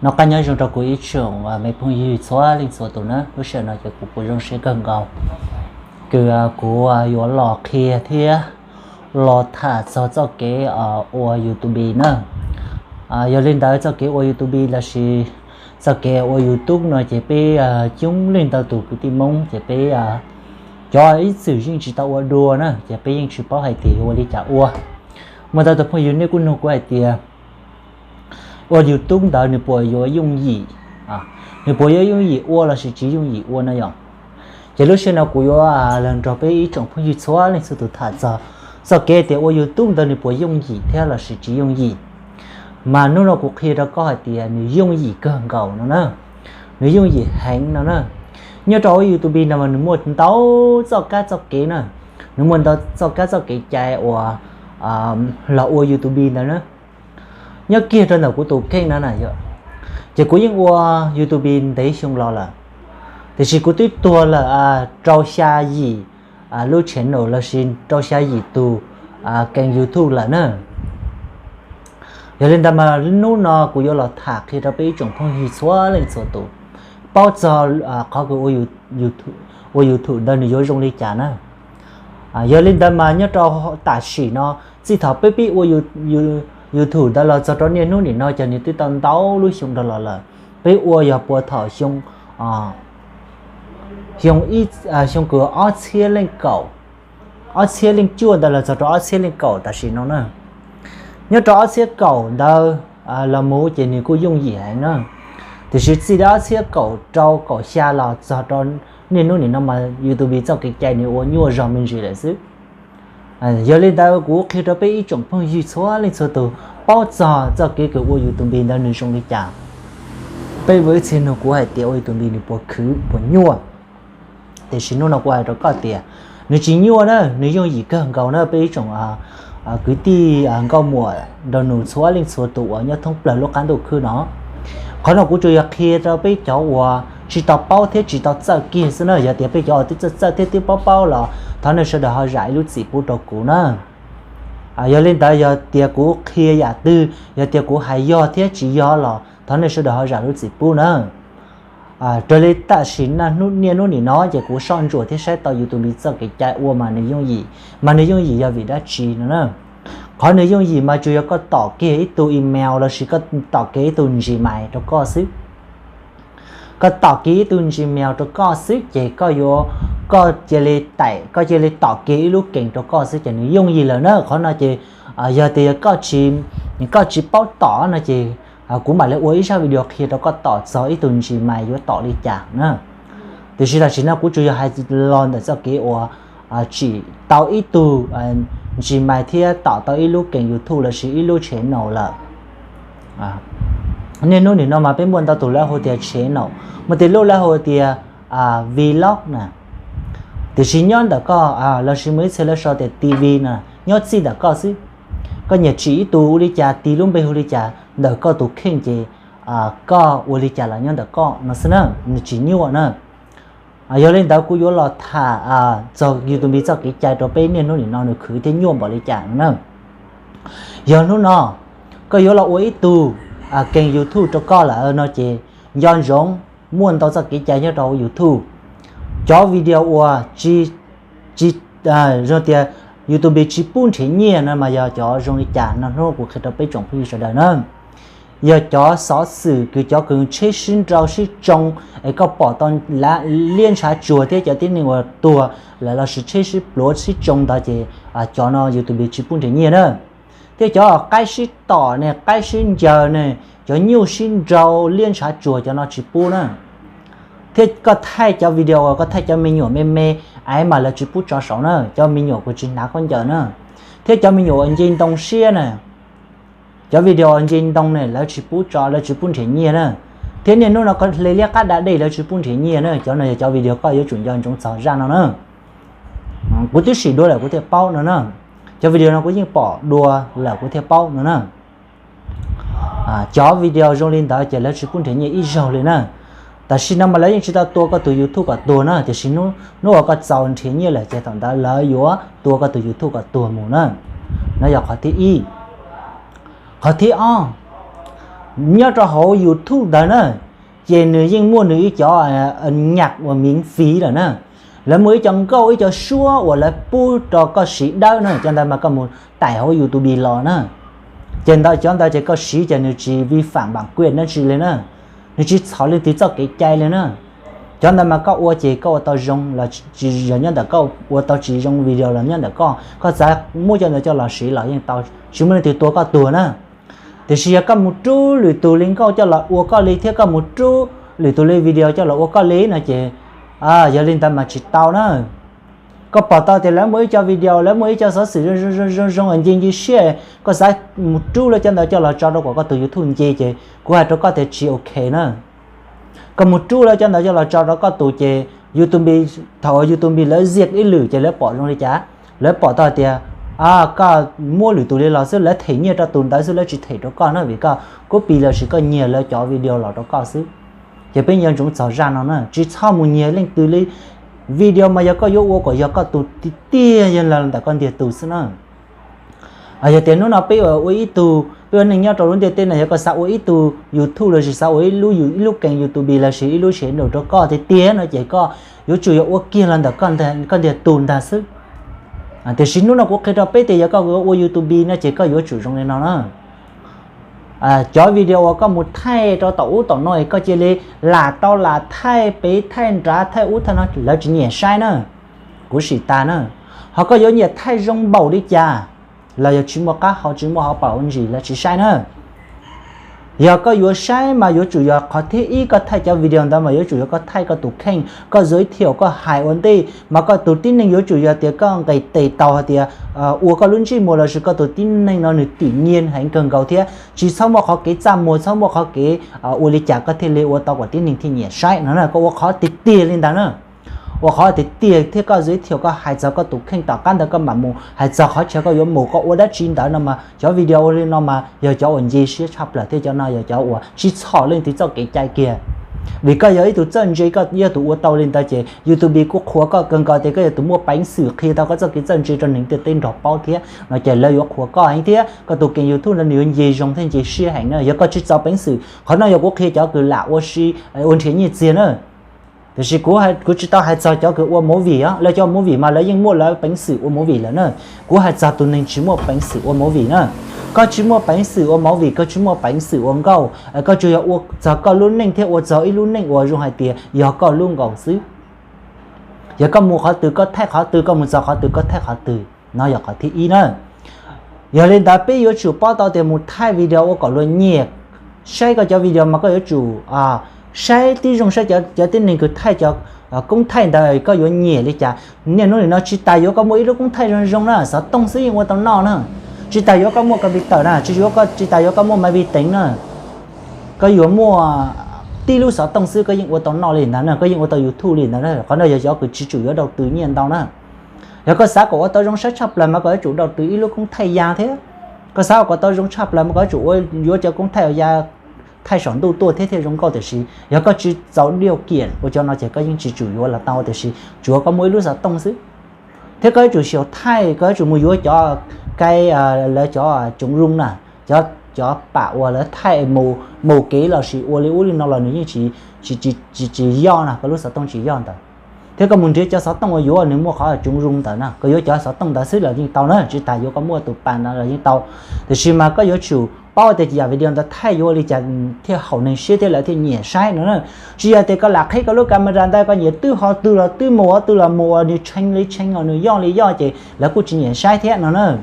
Noj qab nyob zoo rau kuv ib tsoom me phooj ywg txhua leej txhua tus na, lub sij hawm no ces kuv kuj zoo siab kawg nkaus kws kuv yuav los qhia thiab los tham txog txoj kev ua YouTube na. Yog li ntawd txoj kev ua YouTube lossis txoj kev ua YouTube no ces peb coob leej ntau tus kwv tij Hmoob ces peb cov ib txwm yeej tsis tau ua dua na ces peb yeej tsis paub hais tias yuav ua li cas ua. Muaj ntau tus phooj ywg nej kuj nug kuv hais tias ua YouTube ntawd nws puas yuav yooj yim, nws puas yuav yooj yim ua lossis tsis yooj yim ua no yom. Ces lub sij hawm no kuv yuav los nrog peb ib tsoom phooj ywg txhua leej txhua tus tham txog txoj kev tias ua YouTube ntawd nws puas yooj yim thiab lossis tsis yooj yim. Mas hnub no kuv qhia rau koj hais tias nws yooj yim kawg nkaus no na, nws yooj yim heev no na. Nyob rau hauv YouTube no mas nws muaj ntau txoj kab txoj kev na, nws muaj ntau txoj kab txoj kev cai uas los ua YouTube ntawd na. Nyob kiag rau ntawm kuv tus kheej no na yom, ces kuv yeej ua YouTube ntev xyoo los lawm, tiam sis kuv twb tuag lawm rau xya yim lub channel lossis rau xya yim tus keeg YouTube lawm na. Yog li ntawd mas hnub no kuv yuav los tham qhia rau peb ib tsoom phooj ywg txhua leej txhua tus paub txog qhov kws ua YouTube ntawd nws yuav zoo li cas na. Yog li ntawd mas nyob rau tam sim no, txij thaum peb pib ua YouTube ntawd los txog rau niaj hnub nim no ces nws twb tau ntau lub xyoo rau los lawm. Peb ua yog puag thaum xyoo, xyoo kws ob txhiab leej kaum, ob txhiab leej cuaj ntawd los txog rau ob txhiab leej kaum tam sim no na. Nyob rau ob txhiab kaum ntawd los mus ces nws kuj yooj yim heev na, tiam sis txij li ob txhiab kaum rau kaum xya los txog rau niaj hnub nim no mas YouTube txoj kev cai nws ua nyuaj zog me ntsis lawm xwb. Yog li ntawd kuv qhia rau peb ib tsoom phooj ywg txhua leej txhua tus paub txog txoj kev kws ua YouTube ntawd nws zoo li cas. Peb ua ib txhia nug kuv hais tias ua YouTube nws puas khwv puas nyuaj, tiam sis hnub no kuv hais rau koj tias nws tsis nyuaj na, nws yooj yim kawg nkaus na peb ib tsoom kwv tij nkauj muam nraug nus txhua leej txhua tus uas nyob thoob plaws lub qab ntuj khwb no. Qhov no kuv tsuas yog qhia rau peb cov uas tsis tau paub thiab tsis tau txawj kiag xwb na. Yog tias peb cov uas twb txawj txawj thiab twb paub paub los thov nej sawv daws ho zam ib lub txim pub rau kuv na. Yog li ntawd yog tias kuv qhia yam twg, yog tias kuv hais yog thiab tsis yog los thov nej sawv daws ho zam lub txim pub na. Raws li tam sim niaj hnub nim no ces kuv soj ntsuam thiab saib tau YouTube txoj kev cai ua mas nws yooj yim, mas nws yooj yim yog vim dab tsi no na. Qhov nws yooj yim mas tsuas yog koj tom kiag ib tug email lossis koj tom kiag ib tug Gmail rau koj xwb. Koj tom kiag ib tug Gmail rau koj xwb ces koj yuav, koj cia li, koj cia li tom kiag ib lub kees rau koj xwb ces nws yooj yim lawm na. Qhov no ces yog tias koj tsis paub tom no ces kuv mam li ua ib zaj video qhia rau koj tom txog ib tug Gmail yuav tom li cas na. Tiam sis tam sim no kuv tsuas yog hais los ntawm txoj kev uas tsim tau ib tug Gmail thiab tom tau ib lub kees YouTube lossis ib lub channel lawm. Niaj hnub nim no mas peb muaj ntau tus lawv hu tias channel, muaj tej lub lawv hu tias vlog na. Tiam sis nyob ntawm koj lossis muaj ib txhia lawv sau tias TV na, nyob txij ntawm koj xwb. Koj nyiam tsim ib tug ua li cas, tis lub npe hu li cas ntawm koj tus kheej ces koj ua li cas los nyob ntawm koj no xwb na, nws tsis nyuaj na. Yog li ntawd kuv yuav los tham txog YouTube txoj kev cai rau peb niaj hnub nim no nws khwv thiab nyuaj npaum li cas no na. Yog hnub no koj yuav los ua ib tug keeg YouTube rau koj lawm no ces nco ntsoov muaj ntau txoj kev cai nyob rau YouTube. Cov video uas tsis, zoo tias YouTube tsis pub nrhiav nyiaj no mas yog cov zoo li cas no hnub kuv qhia rau peb tsoom phooj ywg sawv daws na. Yog cov xov xwm kws cov kws tsheb sib nrau sib tsoo es koj pom tau liab ntshav tsuag thiab cov tib neeg uas tuag lawm lossis tsheb sib pluav sib tsoo ntawd ces cov no YouTube tsis pub nrhiav nyiaj na. Thiab cov qaib sib tom ne, qaib sib ncaws ne, cov nyuj sib nrau liab ntshav tsuag cov no tsis pub na. Thiab koj thaij cov video uas koj thaij cov me nyuam me me es mas lawv tsis pub tso saud na, cov me nyuam kws tsis hnav khaub ncaws na. Thiab cov me nyuam uas nce ntoo siab na, cov video uas nce ntoo ne lawv tsis pub tso, lawv tsis pub nrhiav nyiaj na. Thiab niaj hnub no koj hle liab qab da dej lawv tsis pub nrhiav nyiaj na. Cov no yog cov video koj yuav tsum nco ntsoov txog zaj no na. Kuv twb sim dua lawm kuv thiaj paub no na. Cov video no kuv yeej pom dua lawm kuv thiaj paub no na. Cov video zoo li ntawd ces lawv tsis pub nrhiav nyiaj ib zaug li na. Tam sim no mas lawv yeej tsis tau tua koj tus YouTube kom tuag na, tiam sis hnub uas koj txaus nrhiav nyiaj lawm ces thaum ntawd lawv yuav tua koj tus YouTube kom tuag mus na. No yog qhov thib ib. Qhov thib ob, Nyob rau hauv YouTube ntawd na, ces nws yeej muaj nws ib cov nyam uas miv fiv lawm na. Lawv muaj ib co nkauj ib co suab uas lawv pub rau koj siv dawb na, cov ntawd mas koj mus taim hauv YouTube los na. Ces ntawd cov ntawd ces koj siv ces nws tsis vi phạm bản quyền dab tsi li na, nws tsis txhaum leej twg txoj kev cai li na. Cov ntawd mas koj ua ces koj ua tau zoo los tsis zoo, nyob ntawm koj, ua tau tsis zoo video los nyob ntawm koj, koj xav muab cov ntawd coj los siv los yeej tau, tsis muaj leej twg tua koj tuag na. Tiam sis yog koj mus rub lwm tus li nkauj coj los ua koj li thiab koj mus rub lwm tus li video coj los ua koj li no ces, yog li ntawd mas tsis tau na. Koj pom tau tias lawv muaj ib co video, lawv muaj ib co xov xwm zoo zoo nce nce siab, koj xav mus rub lawv cov ntawd coj los tso rau kom koj tus YouTube nce ces kuv hais rau koj tias tsis ok na. Koj mus rub lawv cov ntawd coj los tso rau koj tus ces YouTube, thaum YouTube lawv ziaj ib lwm ces lawv pom zoo li cas? Lawv pom tau tias koj muab lwm tus li los xwb, lawv them nyiaj rau tus ntawd xwb, lawv tsis them rau koj na, vim koj copy lossis koj nyiag lawv cov video los rau koj xwb. Ces peb yuav tsum txog zaj no na, tsis txhob mus nyiag leej twg li. Video mas yog koj yuav ua kom yog koj tus tiag tiag, yog los ntawm koj ntiag tug xwb na. Yog tias hnub no peb ua ib tug, peb ua neej nyob rau lub ntiaj teb no, yog koj xav ua ib tug YouTube lossis xav ua ib lub, ib lub kees YouTube lossis ib lub channel rau koj tiag tiag no ces koj yuav tsum yog ua kiag los ntawm koj ntiag tug ntag xwb. Tiam sis hnub no kuv qhia rau peb tias yog koj ua YouTube no ces koj yuav tsum zoo li no na. Cov video uas koj mus thaij rau tom ub tom no es koj cia li lam tau lam thaij pem thaij nrad thaij ub thaij no lawv tsis nyiam saib na. Kuv sim tas na. Ho koj yuav nyiam thaij zoo npaum li cas los yog tsis muaj qab hau tsis muaj hauv paus ntsis lawv tsis saib na. Yog koj yuav saib mas yuav tsum yog qhov thib ib koj thaij cov video ntawd mas yuav tsum yog koj thaij koj tus kheej, koj giới thiệu, koj hais ua ntej mas koj tus tib neeg yuav tsum yog tias koj nqis tes tau hais tias ua koj lub ntsej muag lossis koj tus tib neeg no nws tỉ nhiên heev kawg nkaus thiab tsis txhob muaj qhov kev txaj muag, txhob muaj qhov kev ua li cas koj thiaj li ua tau kom tib neeg thiaj nyiam saib no na. Koj ua qhov tiag tiag li ntawd na. Ua qhov tiag tiag thiab koj giới thiệu, koj hais txog koj tus kheej, tom qab ntawd koj mam mus hais txog qhov chaw koj yuav mus, koj ua dab tsi ntawd no mas cov video ua li no mas yog cov uas nce siab tshaj plaws thiab cov no yog cov uas tsis txhaum leej twg txoj kev cai kiag. Vim koj yog ib tug txawj ntse, koj yog tus ua tau li ntawd ces YouTube kuj qhuas koj kawg nkaus tias koj yog tus muaj peev xwm qhia tau koj txoj kev txawj ntse rau neeg ntiaj teb nrog paub thiab no ces lawv yuav qhuas koj heev thiab koj tus kees YouTube ntawd nws yuav nce zoo thiab nce siab heev na. Yog koj tsis txaus peev xwm, qhov no yog kuv qhia cov kws lam ua si, ua nrhiav nyiaj txiag na. Tiam sis kuv tsis tau hais txog cov kws ua movie os, lawv cov movie mas lawv yeej muaj lawv peev xwm ua movie lawm na. Kuv hais txog tus neeg tsis muaj peev xwm ua movie na. Koj tsis muaj peev xwm ua movie, koj tsis muaj peev xwm ua nkauj, koj tsuas yog ua txog koj lub neej thiab ua txog ib lub neej uas zoo hais tias yog koj lub nkaus xwb. Yog koj mus qhov twg koj thaij qhov twg, koj mus txog qhov twg koj thaij qhov twg. No yog qhov thib ib na. Yog li ntawd peb yuav tsum paub tau tias mus thaij video ua kom luag nyiam, saib koj cov video mas koj yuav tsum saib tib zoo saib cov tib neeg kws thaij cov koob thaij ntawd koj yuav nyiam li cas. Niaj hnub nim no tsis tas yuav koj muaj ib lub koob thaij zoo zoo na, xov tooj xwb yeej ua tau noj na. Tsis tas yuav koj muaj computer na, tsis yuav, tsis tas yuav koj muaj máy vi tính na. Koj yuav muaj tib lub xov tooj xwb koj yeej ua tau noj li ntawd na, koj yeej ua tau YouTube li ntawd na. Qhov no yog cov kws tsis tsum yuav đầu tư nyiaj ntau na. Yog koj xav kom ua tau zoo saib tshaj plaws mas koj yuav tsum đầu tư ib lub koob thaij ya thiab. Koj xav kom tau zoo tshaj plaws mas koj yuav tsum yuav cov koob thaij ya thaij saum ntuj tuaj thiab thiaj zoo nkauj, tiam sis yog koj tsis txaus điều kiện ua cov no ces koj yeej tsis tsum yuav los tau, tiam sis tsuav koj muaj ib lub xov tooj xwb. Thiab koj yuav tsum xyaum thaij, koj yuav tsum mus yuav cov cái, lawv cov chống rung na, cov pam uas lawv thaij mus mus kev lossis ua li ub li no los nws yeej tsis, tsis yoj na, koj lub xov tooj tsis yoj ntawd. Thiab koj mus nrhiav cov xov tooj uas yuav nws muaj qhov chống rung ntawd na, koj yuav cov xov tooj ntawd xwb los yeej tau na, tsis tas yuav koj muaj tus pas ntawd los yeej tau. Tiam sis mas koj yuav tsum paub tias yam video ntawd thaij yuav ua li cas thiaj haum neeg siab thiab lawv thiaj nyiam saib no na. Tsis yog tias koj lam qhib koj lub camera ntawd koj nyiam twb ho twg los twb mus, ho twg los mus uas nws tshee li tshee, nws yoj li yoj ces lawv kuj tsis nyiam saib thiab no na.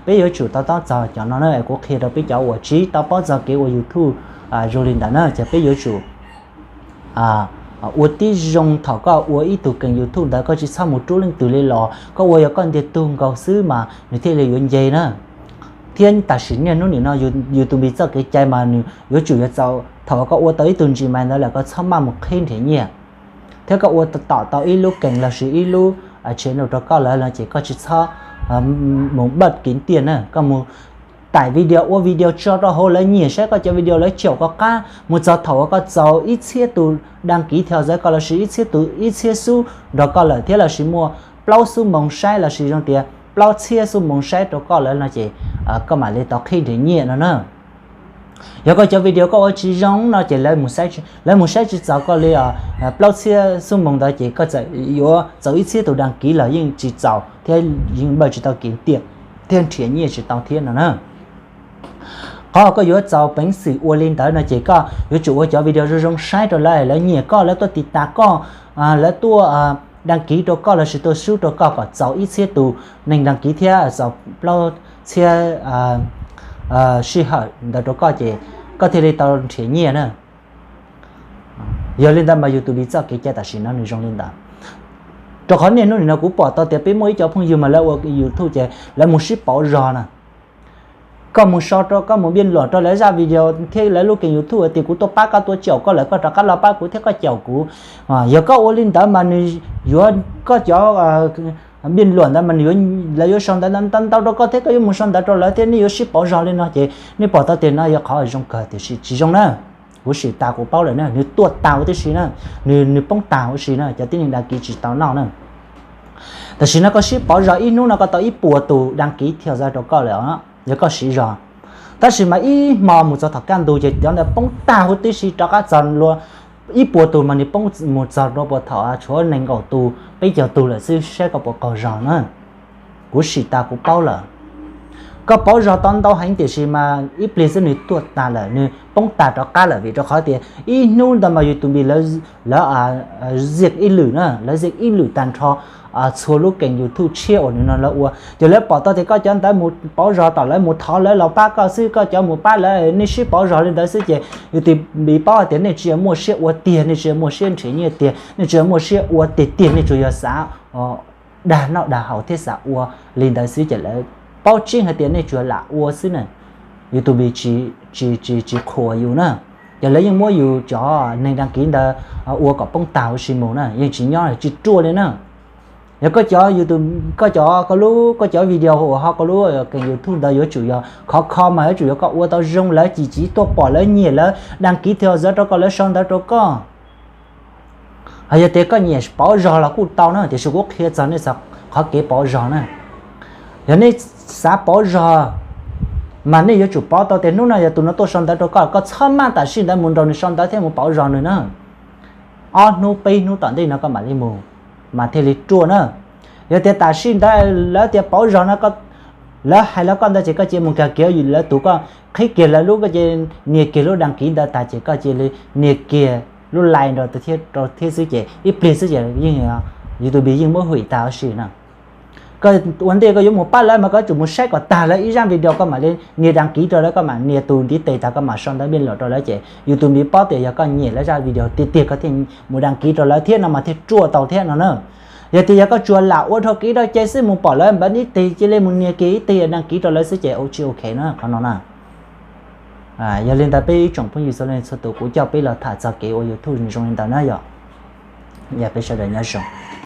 Peb yuav tsum to taub txog cov no na, kuv qhia rau peb cov uas tsis tau paub txog kev ua YouTube zoo li ntawd na, ces peb yuav tsum ua tib zoo thaum koj ua ib tug kees YouTube ntawd, koj tsis txhob mus rub leej twg li los, koj ua yog koj ntiag tug nkaus xwb mas nws thiaj li yuav nce na. Thiab tam sim niaj hnub nim no YouTube txoj kev cai mas nws yuav tsum yuav txaus thaum koj ua tau ib tug Gmail ntawd lawm koj txhob maj mus qhib nrhiav nyiaj. Thiab koj ua tom tau ib lub kees lossis ib lub channel rau koj lawm no ces koj tsis txhob mus bật kiếm tiền na, koj mus tải video ua video tso rau hauv lawv nyiam saib koj cov video lawv caum koj qab, mus txog thaum uas koj txaus ib txhiab tus đăng ký theo dõi koj lossis ib txhiab tus, ib txhiab xub nrog koj lawm thiab lossis muaj plaub xub moos saib lossis zoo tias plaub txhiab xub moos saib rau koj lawm no ces koj mam li tau qhib nrhiav nyiaj no na. Yog koj cov video koj ua tsis zoo no ces lawv mus saib tsis txaus koj li os. Plaub txhiab xuab moos ntawd ces koj txawm yuav txaus ib txhiab tus đăng ký los yeej tsis txaus thiab, yeej npawj tsis tau kiv tiam thiab nrhiav nyiaj tsis tau thiab no na. Qhov koj yuav txaus peev xwm ua li ntawd no ces koj yuav tsum ua cov video zoo zoo saib rau lawv, lawv nyiam koj, lawv tuaj tiv tas koj, lawv tuaj đăng ký rau koj lossis tuaj sub rau koj kom txaus ib txhiab tus neeg đăng ký thiab txaus plaub txhiab sij hawm ntawd rau koj ces koj thiaj li tau nrhiav nyiaj na. Yog li ntawd mas YouTube txoj kev cai tam sim no nws zoo li ntawd. Rau qhov niaj hnub nim no kuv pom tau tias peb muaj ib co phooj ywg mas lawv ua YouTube ces lawv mus sib pauv zog na. Koj mus sau rau, koj mus bình luận rau lawv zaj video thiab lawv lub kênh YouTube tias kuv tuaj pab koj, tuaj caum koj lawm, koj rov qab los pab kuv thiab koj caum kuv. Yog koj ua li ntawd mas nws yuav, koj cov bình luận ntawd mas nws yuav, lawv yuav sau ntawv ntau ntau rau koj thiab koj yuav mus sau ntawv rau lawv thiab nej yuav sib pauv zog li no ces nej pom tau tias no yog qhov zoo kawg tiam sis tsis zoo na. Kuv sim tas kuv paub lawm na, nws tuaj tag huv tib si na, nws, nws poob tag huv si na, cov tib neeg đăng ký tsis tau noj na. Tam sim no koj sib pauv zog ib hnub no koj tau ib puas tus đăng ký theo dõi rau koj lawm os, yog koj siv zog. Tab sis mas ib hmo mus txog thaum kaj ntug ces cov ntawd poob tag huv tib si rov qab txog lua ib puas tus mas nws poob mus txog rau puas thaum tshuav nees nkaum tus peb caug tus lawm xwb saib koj puas qaug zog na. Kuv sim tas kuv paub lawm. Koj pauv zog tau ntau heev tiam sis mas ib pliag xwb nws tuaj tag lawm, nws poob tag rov qab lawm vim rau qhov tias ib hnub ntawd mas YouTube lawv, lawv ziag ib lwm na, lawv ziag ib lwm tag nrho txhua lub kênh YouTube tshiab uas nws no lawv ua. Ces lawv pom tau tias koj cov ntawd mus pauv zog tom lawv mus thov lawv los pab koj xwb, koj cov mus pab lawv, nej sib pauv zog li ntawd xwb ces YouTube paub hais tias nej tsis yog muaj siab ua tiag, nej tsis yog muaj siab nrhiav nyiaj tiag, nej tsis yog muaj siab ua tiag tiag, nej tsuas yog xav dag noj dag haus thiab xav ua li ntawd xwb ces lawv paub tseeb hais tias nej tsuas lam ua xwb na. YouTube tsis, tsis qhuas yus na. Ces lawv yeej muab yus cov neeg đăng ký ntawd ua kom poob tag huv si mus na, yeej tsis nyob tsis ruaj li na. Yog koj cov YouTube, koj cov, koj lub, koj cov video uas ho koj lub kênh YouTube ntawd yuav tsum yog khov kho mas yuav tsum yog koj ua tau zoo lawv cim civ tuaj pom lawv nyiam lawv đăng ký theo dõi rau koj lawv sau ntawv rau koj. Hos yog tias koj nyiam pauv zog los kuj tau na, tiam sis kuv qhia txog nej qhov kev pauv zog na. Yog nej xav pauv zog mas nej yuav tsum paub tau tias hnub no yog tus no tuaj sau ntawv rau koj, koj txhob maj tam sim ntawd mus nrog nws sau ntawv thiab mus pauv zog nws na. Ob hnub peb hnub tom ntej no koj mam li mus, mas thiaj li ruaj na. Yog tias tam sim ntawd lawv tias pauv zog no, lawv hais los koj ntawd ces koj cia mus kiag kiag lawv tus, koj qhib kiag lawv lub, koj cia nias kiag lub đăng ký ntawd tas ces koj cia li nias kiag lub like nrog rau thiab xwb ces ib pliag xwb ces yeej, YouTube yeej muab hwm tag huv si na. Koj ua ntej koj yuav mus pab lawv mas koj yuav tsum mus saib kom tag lawv ib zaj video koj mam li nias đăng ký rau lawv, koj mam nias tus ntiv tes tas koj mam sau ntawv bình luận rau lawv ces YouTube paub tias yog koj nyiam lawv zaj video tiag tiag koj thiaj mus đăng ký rau lawv thiab no mas thiaj ruaj tau thiab no na. Yog tias yog koj tsuas lam ua dhau kev dhau cai xwb mus pom lawv npawv ntiv tes cia li mus nias kiag ib teg đăng ký rau lawv xwb ces tsis ok na qhov no na. Yog li ntawd peb ib tsoom phooj ywg txhua leej txhua tus, kuv coj peb los tham txog kev ua YouTube zoo li ntawd na yom. Yog peb sawv daws nyob zoo.